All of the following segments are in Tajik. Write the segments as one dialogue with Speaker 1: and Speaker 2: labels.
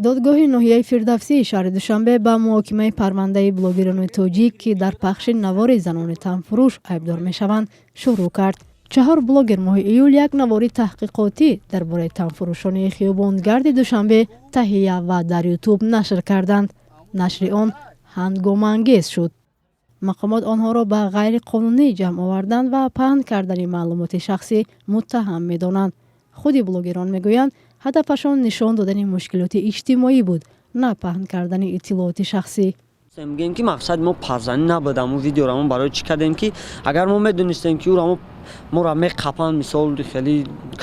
Speaker 1: Додгоҳи ноҳияи Фирдавсии шаҳри Душанбе ба муҳокимаи парвандаи блогерони тоҷик, ки дар пахши навори занони танфурӯш айбдор мешаванд, шурӯъ кард. Чаҳор блогер моҳи июл як навори таҳқиқотӣ дар бораи танфурӯшони хиёбонгарди Душанбе таҳия ва дар Ютуб нашр карданд. Нашри он ҳангомаангез шуд. Мақомот онҳоро ба ғайриқонунӣ ҷамъ овардан ва паҳн кардани маълумоти шахсӣ муттаҳам медонанд. Худи блогерон мегӯянд, ҳадафашон нишон додани мушкилоти иҷтимоӣ буд, на паҳн кардани иттилооти шахсӣ.
Speaker 2: Мегӯем, ки мақсади мо парзанӣ набуд. Амн видеоро мо барои чӣ кардем, ки агар мо медонистем, ки ӯро моро меқапанд, мисол, хеле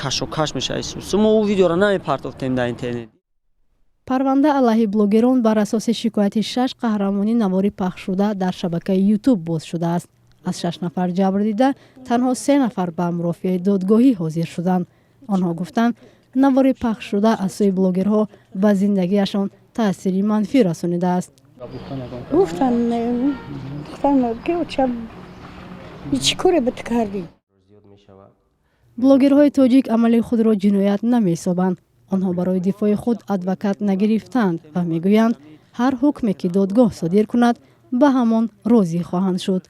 Speaker 2: кашокаш мешавад, мо ӯ видеоро намепартофтем дар интернет.
Speaker 1: Парванда алайҳи блогерон бар асоси шикояти шаш қаҳрамони навори пахшшуда дар шабакаи Ютуб боз шудааст. Аз шаш нафар ҷабрдида танҳо се нафар ба мурофиаи додгоҳӣ ҳозир шуданд. Онҳо гуфтанд, навори пахшшуда аз сӯи блогерҳо ба зиндагиашон таъсири манфӣ расонидааст.
Speaker 3: Гуфтан, ки оча, чӣ коре бит кардӣ?
Speaker 1: Блогерҳои тоҷик амали худро ҷиноят намеҳисобанд. Онҳо барои дифои худ адвокат нагирифтанд ва мегӯянд, ҳар ҳукме ки додгоҳ содир кунад, ба ҳамон розӣ хоҳанд шуд.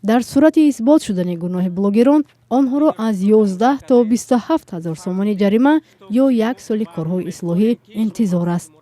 Speaker 1: Дар сурати исбот шудани гуноҳи блогерон онҳоро аз 11 то 27 ҳазор сомонӣ ҷарима ё як соли корҳои ислоҳӣ интизор аст.